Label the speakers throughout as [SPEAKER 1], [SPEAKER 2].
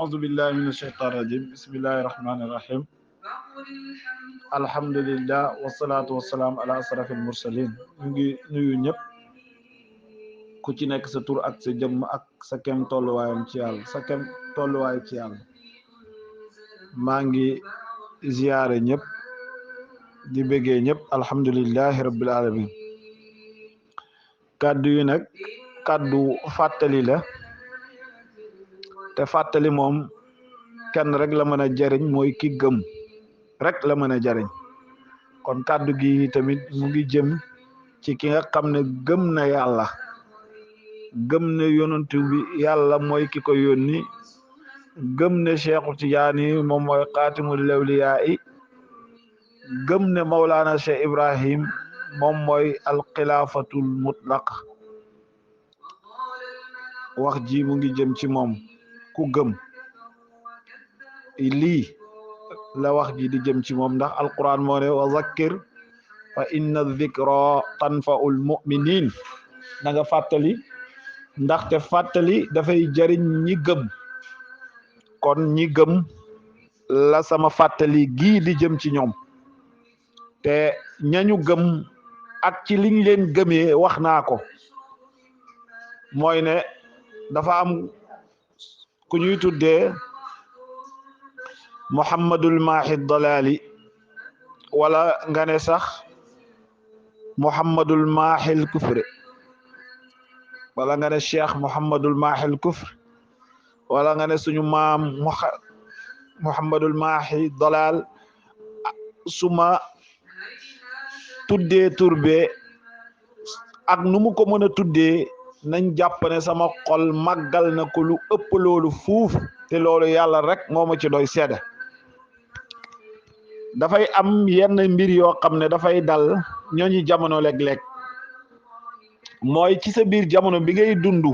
[SPEAKER 1] أعوذ بالله من الشيطان الرجيم بسم الله الرحمن الرحيم الحمد لله والصلاة والسلام على أشرف المرسلين ñu ngi nuyu ñëpp ku ci nekk sa tur ak sa jëmm ak sa kem tolluwaayam ci yàlla sa kem tolluwaay ci yàlla maa ngi ziyaare ñëpp di bëggee ñëpp alhamdulillahi rabbil alamin kàddu yi nag kàddu fàttali la te fàttali moom kenn rek la mën a jariñ mooy ki gëm rek la mën a jariñ kon kàddu gi tamit mu ngi jëm ci ki nga xam ne gëm na yàlla gëm ne yonentu bi yàlla mooy ki ko yónni gëm ne Cheikhu Tijaani moom mooy xaatimul lawliyaa yi gëm ne Mawlana Cheikh Ibrahim moom mooy alxilaafatul mutlaq wax ji mu ngi jëm ci moom ku gëm lii la wax ji di jëm ci moom ndax alquran moo ne wa zakkir fa inna dhikra tanfa'ul mu'minin na nga fàttali ndaxte fàttali dafay jariñ ñi gëm kon ñi gëm la sama fàttali gii di jëm ci ñoom te ñañu gëm ak ci liñ leen gëmee wax naa ko mooy ne dafa am ku ñuy tuddee Muhammadul Mahi Dalali wala nga ne sax Muhammadul Mahil Kufri wala nga ne Cheikh Muhammadul Mahil Kufri wala nga ne suñu maam Muhammadul Mahi Dalal suma tuddee turbe ak nu mu ko mën a tuddee nañ jàpp ne sama xol màggal na ko lu ëpp loolu fuuf te loolu yàlla rek moo ma ci doy seede dafay am yenn mbir yoo xam ne dafay dal ñooñu jamono léeg-léeg mooy ci sa biir jamono bi ngay dund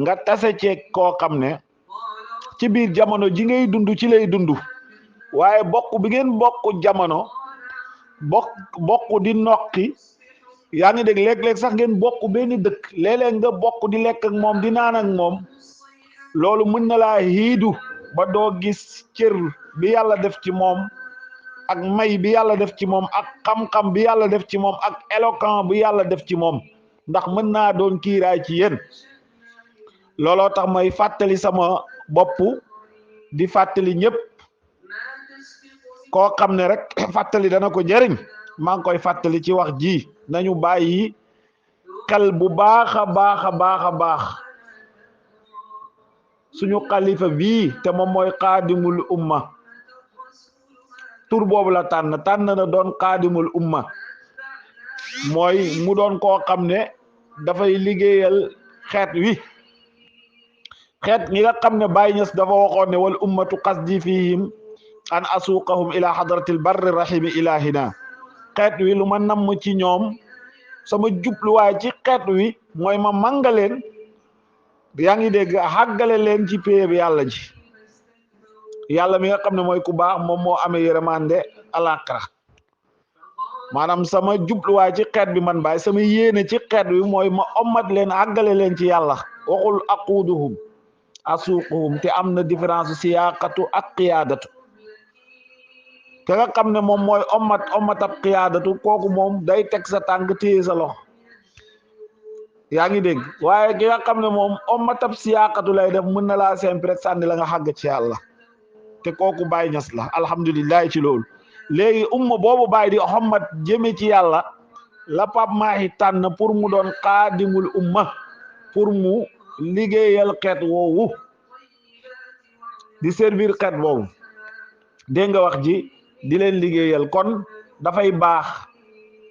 [SPEAKER 1] nga tase ceeg koo xam ne ci biir jamono ji ngay dund ci lay dund waaye bokk bi ngeen bokk jamono bokk di nokki yaa ngi dégg léeg-léeg sax ngeen bokk benn dëkk léeg-léeg nga bokk di lekk ak moom di naan ak moom loolu mën na laa hiidu ba doo gis cër bi yàlla def ci moom ak may bi yàlla def ci moom ak xam-xam bi yàlla def ci moom ak éloquent bi yàlla def ci moom ndax mën naa doon kiiraay ci yéen looloo tax may fàttali sama bopp di fàttali ñëpp koo xam ne rek fàttali dana ko jëriñ maa ngi koy fàttali ci wax ji nañu bàyyi xel bu baax a baax a baax a baax suñu xalifa bii te moom mooy xaadimul umma tur boobu la tànn na doon xaadimul umma mooy mu doon koo xam ne dafay liggéeyal xeet wi xeet ñi nga xam ne Baay Ñas dafa waxoon ne wal ummatu qasdi fihim an asuqahum ila hadratil barri rahimi ilahina xeet wi lu ma namm ci ñoom sama jubluwaay ci xeet wi mooy ma mangaleen yaa ngi dégg xàggale leen ci péeb yàlla ji yàlla mi nga xam ne mooy ku baax moom moo amee yërmande alaaxira maanaam sama jubluwaay ci xeet bi man baay sama yéene ci xeet wi mooy ma ommat leen àggale leen ci yàlla waxul aquduhum asuuquhum te am na différence siyaaqatu ak qiyaadatu ka nga xam ne moom mooy ommat ab qiyaadatu kooku moom day teg sa tànk téye sa loxo yaa ngi dégg waaye ki nga xam ne moom ommat ab siyaaqatu lay def mën na laa sempi rek sànni la nga xàgg ci yàlla te kooku Baay Ñas la alhamdulilah ci loolu léegi umma boobu Baay di xommat jëme ci yàlla la Pape Mahi tànn pour mu doon xaadimul umma pour mu liggéeyal xeet woowu di servir xeet boobu dégg nga wax ji di leen liggéeyal kon dafay baax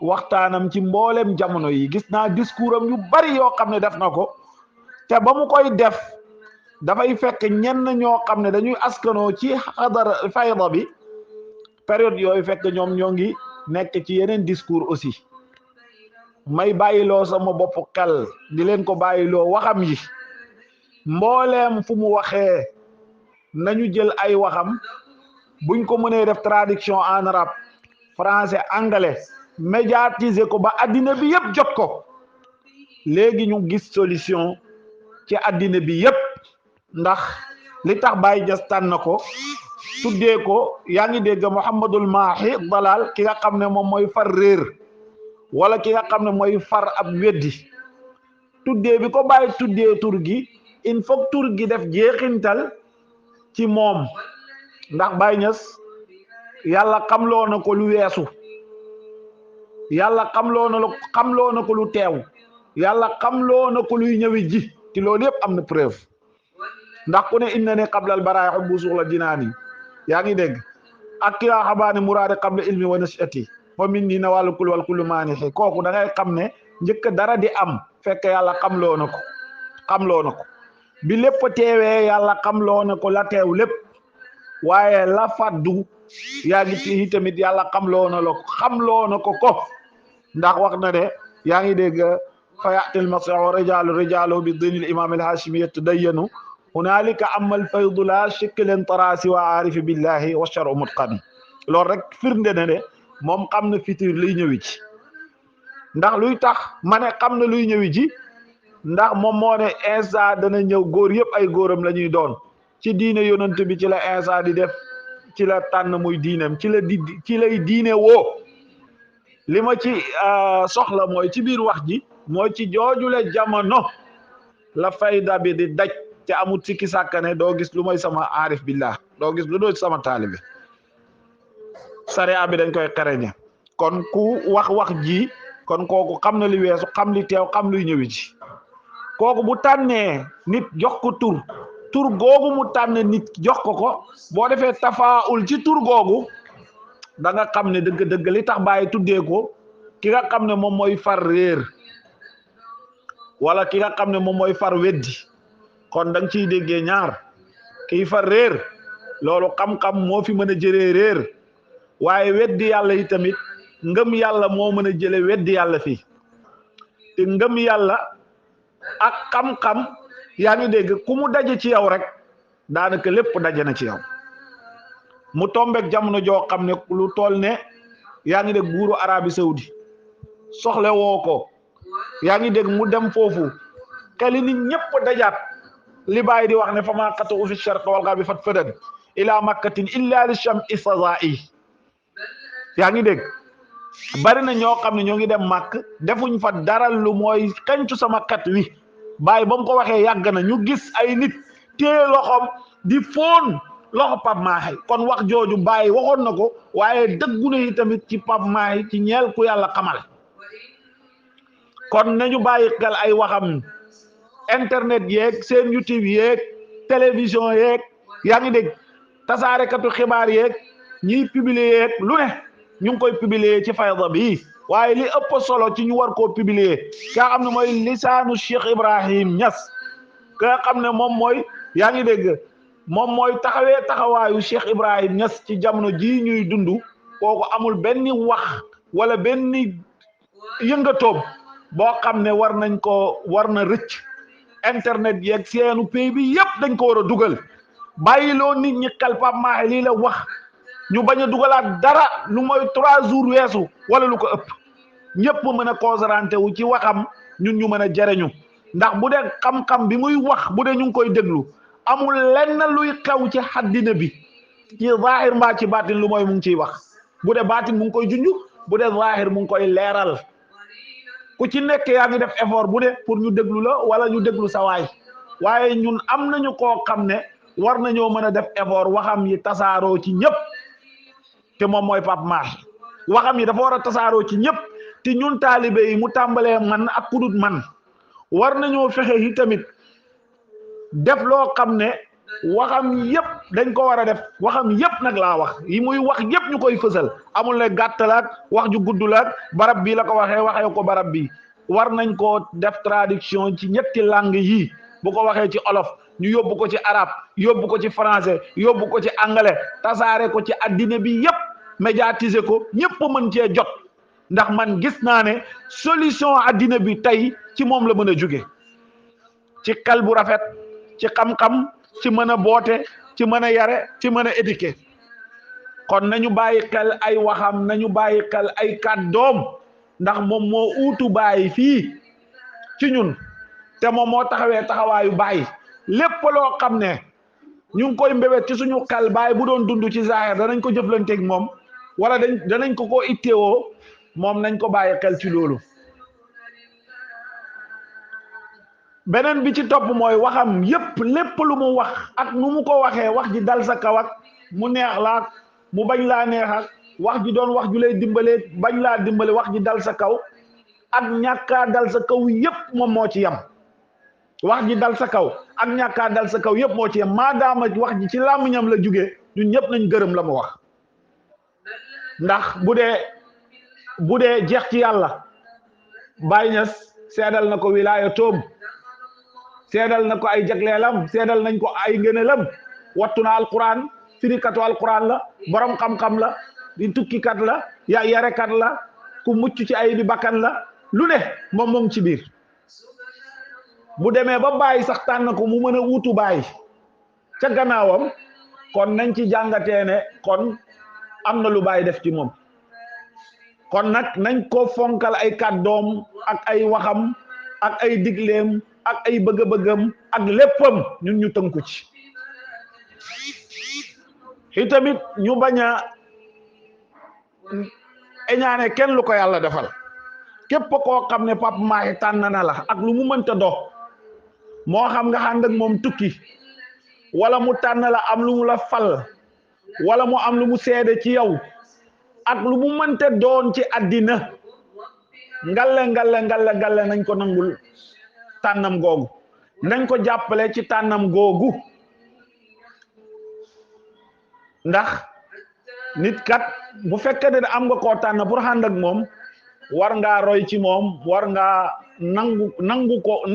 [SPEAKER 1] waxtaanam ci mboolem jamono yi gis naa discours am yu bari yoo xam ne def na ko te ba mu koy def dafay fekk ñenn ñoo xam ne dañuy askanoo ci xadara fayda bi période yooyu fekk ñoom ñoo ngi nekk ci yeneen discours aussi may bàyyiloo sama bopp xel di leen ko bàyyiloo waxam yi mbooleem fu mu waxee nañu jël ay waxam buñ ko mënee def traduction en arabe français anglais médiatiser ko ba addina bi yëpp jot ko léegi ñu gis solution ci addina bi yëpp ndax li tax Baye Niass tànn ko tuddee ko yaa ngi dégg Muhammadul Maahi dalal ki nga xam ne moom mooy far réer wala ki nga xam ne mooy far ab weddi tuddee bi ko Baye tuddee tur gi il faut tur gi def jeexintal ci moom ndax Baye Niass yàlla xamloo na ko lu weesu yàlla xamloo na ko lu teew yàlla xamloo na ko luy ñëwi ji te loolu yëpp am na preuve ndax ku ne inna ne qablal baraaya xubbu suxla jinaani yaa ngi dégg ak ki nga xabaane muraade qabla ilmi wa nashati wa min nii na wàllu kul wal kullu maanixi kooku da ngay xam ne njëkk dara di am fekk yàlla xamloo na ko bi lépp teewee yàlla xamloo na ko la teew lépp waaye la faddu yaa ngi tii tamit yàlla xamloo na ko ndax wax na ne yaa ngi dégg fa yatil masihu rijalu bi dinil imam al hashimi yatadayyanu hunalika amal faydu la shaklan tarasi wa arifi billahi wa sharu mutqani loolu rek firnde na ne moom xam na fitir luy ñëwi ci ndax luy tax ma ne xam na luy ñëwi ji ndax moom moo ne Insa dana ñëw góor yëpp ay góoram la ñuy doon ci diine yonent bi ci la Insa di def ci la tànn muy diineem ci lay diine woo li ma ci soxla mooy ci biir wax ji mooy ci joojule jamono la fayda bi di daj te amul sikki sàkkane doo gis lu mooy sama aarif billah doo gis lu doo sama taalibe sariya bi dañ koy xereñe kon ku wax ji kon kooku xam na li weesu xam li teew xam luy ñëwi ci kooku bu tànnee nit jox ko tur googu mu tànn nit jox ko boo defee tafaul ci tur googu da nga xam ne dëgg li tax Baye tuddee ko ki nga xam ne moom mooy far réer wala ki nga xam ne moom mooy far weddi kon da nga ciy déggee ñaar kii far réer loolu xam-xam moo fi mën a jëlee réer waaye weddi yàlla yi tamit ngëm yàlla moo mën a jële weddi yàlla fii te ngëm yàlla ak xam-xam yaa ngi dégg ku mu daje ci yow rek daanaka lépp daje na ci yow mu tombeek jamono joo xam ne lu toll ne yaa ngi dégg buuru Arabie Saoudi soxle woo ko yaa ngi dégg mu dem foofu xeli nit ñëpp dajaat li Baay di wax ne fa maa qatu fi sharq wal gharbi fatfadan ila makkatin illa li sham'i sadaa'i yaa ngi dégg bari na ñoo xam ne ñoo ngi dem màkk defuñ fa dara lu mooy xencu sama kat wi Baay ba mu ko waxee yàgg na ñu gis ay nit téye loxom di foon loxo Pape Mahi kon wax jooju Baay waxoon na ko waaye dëggu na yi tamit ci Pape Mahi ci ñeel ku yàlla xamal kon nañu bàyyi xel ay waxam internet yeeg seen YouTube yeeg télévision yeeg yaa ngi dégg tasaarekatu xibaar yeeg ñiy publier yeeg lu ne ñu ngi koy publier ci fayda bi waaye li ëpp solo ci ñu war koo publier ka xam ne mooy lisaanu Cheikh Ibrahim Niass ka xam ne moom mooy yaa ngi dégg moom mooy taxawee taxawaayu Cheikh Ibrahim Niass ci jamono ji ñuy dund kooku amul benn wax wala benn yëngatoom boo xam ne war na rëcc internet yeeg seenu pays bi yëpp dañ ko war a dugal bàyyiloo nit ñi xel Pape Mahi lii la wax ñu bañ a dugalaat dara lu mooy 3 jours weesu wala lu ko ëpp ñëpp mën a concentré wu ci waxam ñun ñu mën a jëriñu ndax bu dee xam-xam bi muy wax bu dee ñu ngi koy déglu amul lenn luy xew ci àddina bi ci zahir mbaa ci baatin lu mooy mu ngi ciy wax bu dee baatin mu ngi koy junj bu dee zahir mu ngi koy leeral ku ci nekk yaa ngi def effort bu dee pour ñu déglu la wala ñu déglu sa waay waaye ñun am nañu koo xam ne war nañoo mën a def effort waxam yi tasaaroo ci ñëpp te moom mooy Pape Mahi waxam yi dafa war a tasaaroo ci ñëpp te ñun taalibe yi mu tàmbalee man ak kudut man war nañoo fexe yi tamit def loo xam ne waxam yëpp dañ ko war a def waxam yëpp nag laa wax yi muy wax yëpp ñu koy fësal amul ne gàttalaat wax ju guddulaat barab bii la ko waxee ko barab bi war nañ ko def traduction ci ñetti langue yi bu ko waxee ci olof ñu yóbbu ko ci arabe yóbbu ko ci français yóbbu ko ci anglais tasaare ko ci addina bi yëpp médiatiser ko ñëpp mën cee jot ndax man gis naa ne solution addina bi tey ci moom la mën a jóge ci xel bu rafet ci xam-xam ci mën a boote ci mën a yare ci mën a éduquer kon nañu bàyyi xel ay waxam nañu bàyyi xel ay kàddoom ndax moom moo uutu Baay fii ci ñun te moom moo taxawee taxawaayu Baay lépp loo xam ne ñu ngi koy mbébét ci suñu xel baay bu doon dund ci zaahir danañ ko jëflanteeg moom wala danañ ko itteewoo moom nañ ko bàyyi xel ci loolu. beneen bi ci topp mooy waxam yépp lépp lu mu wax ak nu mu ko waxee wax ji dal sa kaw ak mu neex la ak mu bañ laa neex ak wax ji doon wax ju lay dimbalee bañ laa dimbale wax ji dal sa kaw ak ñàkkaa dal sa kaw yépp moom moo ci yem. wax ji dal sa kaw ak ñàkkaa dal sa kaw yépp moo ci yem maadaama wax ji ci làmmiñam la jugee ñun ñëpp nañ gërëm la mu wax. ndax bu dee jeex ci yàlla Baay Ñas seedal na ko wilaaya toom seedal na ko ay jagleelam seedal nañ ko ay ngëneelam wattu na alquran firikatu alquran la borom xam-xam la di tukkikat la yarekat la ku mucc ci ay bi bakkan la lu ne moom ci biir. bu demee ba bàyyi sax tànn ko mu mën a wutu bàyyi ca gannaawam kon nañ ci jàngatee ne kon am na lu bàyyi def ci moom. kon nag nañ ko fonkal ay kàddoom ak ay waxam ak ay digleem ak ay bëgg-bëggam ak léppam ñun ñu tënku ci. itamit ñu bañ a eñaane kenn lu ko yàlla defal képp koo xam ne Pape Mahi tànn na la ak lu mu mënta dox moo xam nga ànd ak moom tukki wala mu tànn la am lu mu la fal wala mu am lu mu seede ci yow ak lu mu mënta doon ci àddina ngalle nañ ko nangul tànnam googu nañ ko jàppale ci tànnam googu. ndax nit kat bu fekkee ne am nga koo tànn pour ànd ak moom war ngaa roy ci moom war ngaa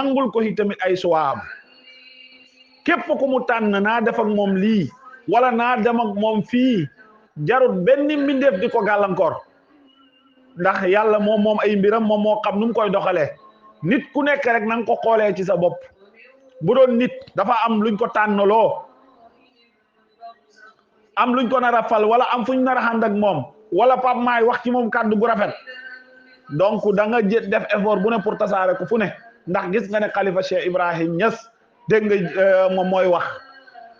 [SPEAKER 1] nangul ko itamit ay suwaam képp ku mu tànn naa def ak moom lii wala naa dem ak moom fii jarut benn mbindeef di ko gàllankoor ndax yàlla moom ay mbiram moom moo xam nu mu koy doxalee nit ku nekk rek na nga ko xoolee ci sa bopp bu doon nit dafa am luñ ko tànnaloo am luñ ko nar a fal wala am fuñ nar a ànd ak moom wala Pape Mahi wax ci moom kàddu gu rafet donc da nga def effort bu ne pour tasaare ko fu ne ndax gis nga ne Khalifa Cheikh Ibrahim Niass dégg nga moom mooy wax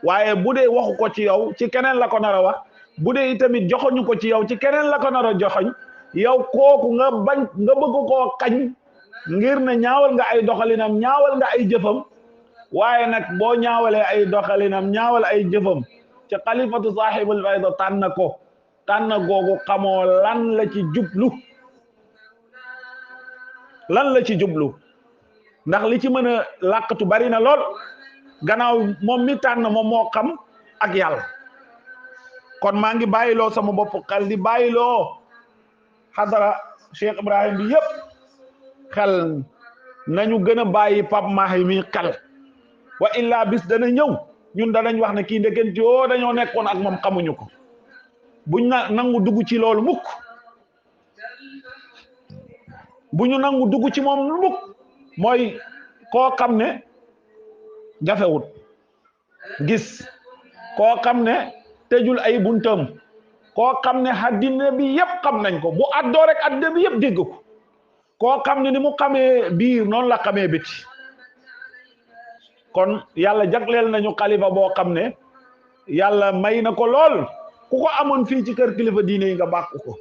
[SPEAKER 1] waaye bu dee waxu ko ci yow ci keneen la ko nar a wax bu dee itamit joxoñu ko ci yow ci keneen la ko nar a joxoñ yow kooku nga bañ nga bëgg koo kañ ngir ne ñaawal nga ay doxalinam ñaawal nga ay jëfam waaye nag boo ñaawalee ay doxalinam ñaawal ay jëfam ci xalifatu sahibul fayda tànn googu xamoo lan la ci jublu ndax li ci mën a làqatu bari na lool gannaaw moom mi tànn moom moo xam ak yàlla. kon maa ngi bàyyiloo sama bopp xel di bàyyiloo xadara Cheikh Ibrahim bi yépp xel nañu gën a bàyyi Pape Mahi mi xel wa illa bis dana ñëw ñun danañ wax ne kii ndekenti oo dañoo nekkoon ak moom xamuñu ko buñ nangu dugg ci loolu mukk bu ñu nangu dugg ci moom mukk mooy koo xam ne jafewut gis koo xam ne tëjul ay buntam koo xam ne àddina bi yépp xam nañ ko bu addoo rek addina bi yépp dégg ko koo xam ne ni mu xamee biir noonu la xamee biti kon yàlla jagleel nañu xalifa boo xam ne yàlla may na ko lool ku ko amoon fii ci kër kilifa diine yi nga bàkku ko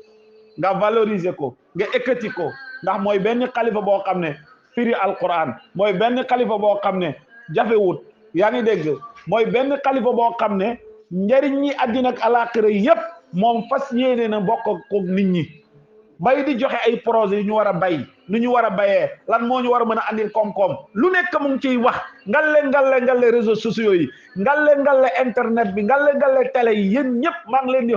[SPEAKER 1] nga valoriser ko nga ekkati ko ndax mooy benn xalifa boo xam ne firi alquran mooy benn xalifa boo xam ne jafewut yaa ngi dégg mooy benn xalifa boo xam ne njariñ ñi àddina ak alaxira yépp moom fas yéene na bokk ko nit ñi bay di joxe ay projet yu ñu war a bay nu ñu war a bayee lan moo ñu war a mën a andil koom-koom lu nekk mu ngi ciy wax ngalle réseaux sociaux yi ngalle internet bi ngalle télé yi yéen ñëpp maa ngi leen di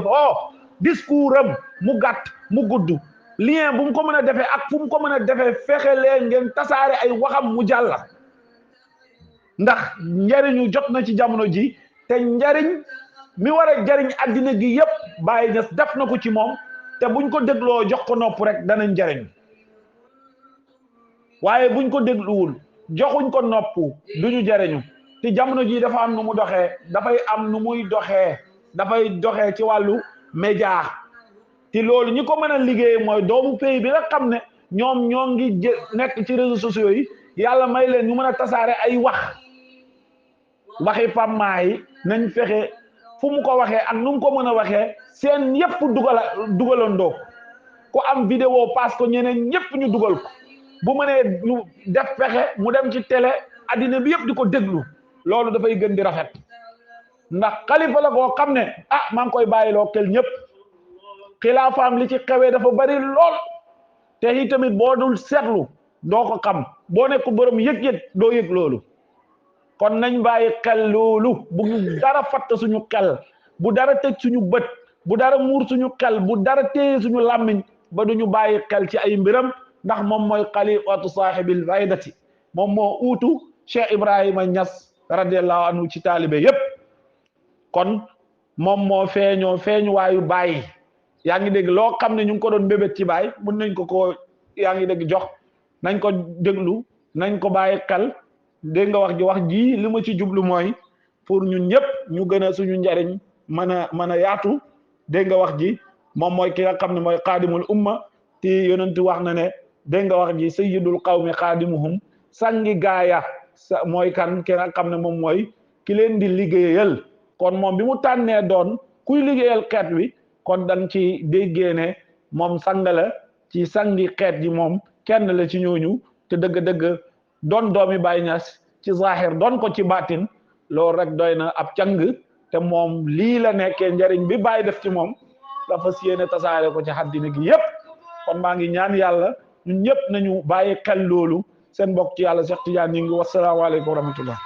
[SPEAKER 1] discours am mu gàtt mu gudd lien bu mu ko mën a defee ak fu mu ko mën a defee fexe leen ngeen tasaare ay waxam mu jàlla ndax njariñu jot na ci jamono ji te njariñ mi war a jariñ addina gi yépp Baye Niass def na ko ci moom te buñ ko dégloo jox ko nopp rek danañ jariñ waaye buñ ko dégluwul joxuñ ko nopp duñu jariñu te jamono ji dafa am nu mu doxee dafay am nu muy doxee dafay doxee ci wàllu média te loolu ñi ko mën a liggéey mooy doomu pays bi nga xam ne ñoom ñoo ngi nekk ci réseaux sociaux yi yàlla may leen ñu mën a tasaare ay waxi pammaa nañ fexe fu mu ko waxee ak nu mu ko mën a waxee seen yëpp dugalandoo ko am vidéo parce que ñeneen ñëpp ñu dugal ko bu mënee ñu def fexe mu dem ci télé addina bi yëpp di ko déglu loolu dafay gën di rafet ndax xalifa la koo xam ne maa ngi koy bàyyiloo xel ñëpp xilaafaam li ci xewee dafa bari lool te i tamit boo dul seetlu doo ko xam boo nekk borom yëg-yëg doo yëg loolu kon nañ bàyyi xel loolu bu ñu dara fatt suñu xel bu dara tëj suñu bët bu dara muur suñu xel bu dara téye suñu làmmiñ ba duñu bàyyi xel ci ay mbiram ndax moom mooy xalifatu saaxibil faydati moom moo uutu Cheikh Ibrahima Niass radiallahu anhu ci taalibe yépp kon moom moo feeñu waayu bàyyi yaa ngi dégg loo xam ne ñu ngi ko doon bébét ci bàyyi mun nañ ko yaa ngi dégg jox nañ ko déglu nañ ko bàyyi xel dégg nga wax ji li ma ci jublu mooy pour ñun ñëpp ñu gën a suñu njariñ mën a yaatu dégg nga wax ji moom mooy ki nga xam ne mooy xaadimul umma te yonent wax na ne dégg nga wax ji sayyidul qawmi xaadimuhum sangi gaaya mooy kan ki nga xam ne moom mooy ki leen di liggéeyal kon moom bi mu tànnee doon kuy liggéeyal xeet wi kon dañ ci déggee ne moom sang la ci sangi xeet yi moom kenn la ci ñooñu te dëgg-dëgg doon doomi Baay Ñas ci zahir doon ko ci baatin loolu rek doy na ab càng te moom lii la nekkee njariñ bi Baay def ci moom la fas yéene tasaare ko ci àddina gi yépp kon maa ngi ñaan yàlla ñun ñëpp nañu bàyyi xel loolu seen mbokk ci yàlla Cheikh Tidiane ñu ngi wasalaamaaleykum wa rahmatullah